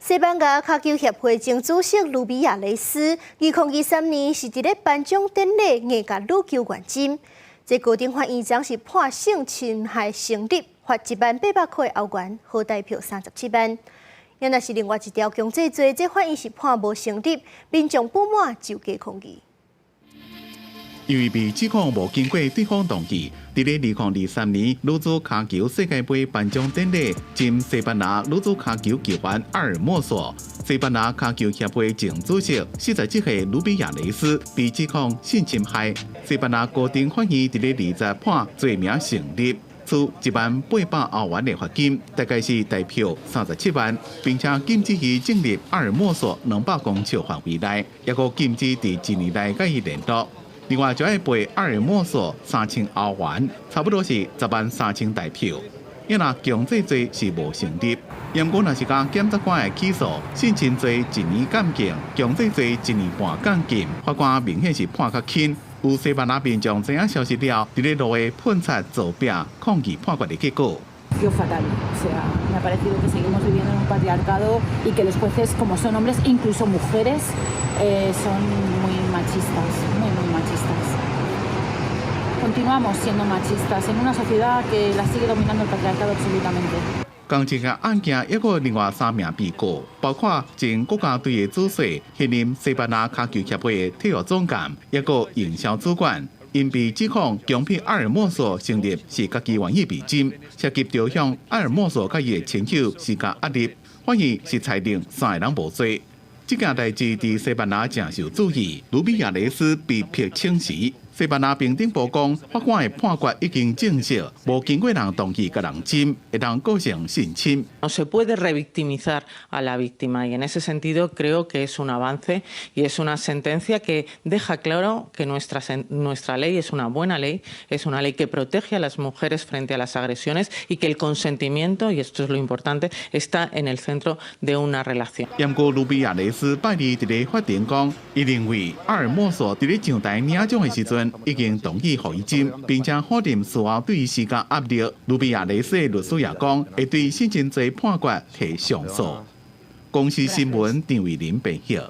西班牙跤球協會前主席盧比亞雷斯，2023年是佇咧頒獎典禮硬共女球員針。這高等法院昨是判性侵害成立，罰10,800塊歐元，合台票37萬。若是另外一條強制罪，這法院是判無成立，民眾不滿就加抗議。因為被指控無經過對方同意，佇咧2023年女子跤球世界盃頒獎典禮，針西班牙女子跤球球員阿爾莫索。西班牙跤球協會前主席47歲盧比亞雷斯被指控性侵害。西班牙高等法院佇咧20日判罪名成立，處10,800歐元的罰金，大概是台票37萬，並且禁止伊進入阿爾莫索200公尺範圍內，抑閣禁止佇一年內佮伊聯絡。另外，就愛賠阿爾莫索3000歐元，差不多是10萬3千台票。若強制罪是無成立，毋過若是共檢察官的起訴，性侵罪一年監禁，強制罪一年半監禁，法官明顯是判較輕。有西班牙民眾知影消息了，佇咧路下噴漆造壁抗議判決的結果。 Fatal, o sea, me ha parecido que seguimos viviendo en un patriarcado y que los jueces, como son hombres, incluso mujeres, son muy machistas, muy, muy machistas. Continuamos siendo machistas en una sociedad que la sigue dominando el patriarcado absolutamente. 仝一个案件，抑閣另外三名被告，包括前國家隊的主帥、現任西班牙跤球協會的體育總監，抑閣營銷主管，𪜶被指控強迫阿爾莫索承認是家己願意被針，涉及著向阿爾莫索佮伊的親友施加壓力，法院是裁定三個人無罪。這件代誌佇西班牙誠受注意，盧比亞雷斯被迫請辭。西班牙平等部講，法官的判決已經證實，無經過人同意共人針，會當構成性侵。 No se puede revictimizar a la víctima y en ese sentido creo que es un avance y es una sentencia que deja claro que nuestra ley es una buena ley, es una ley que protege a las mujeres frente a las agresiones y que el consentimiento, y esto es lo importante, está en el centro de una relación. 毋過盧比亞雷斯拜二佇咧法庭講，伊認為阿爾莫索佇咧上台領獎的時陣已經同意予伊針，並且否認事後對伊施加壓力。盧比亞雷斯的律師也講，會對性侵罪判決提上訴。公視新聞張偉林編譯。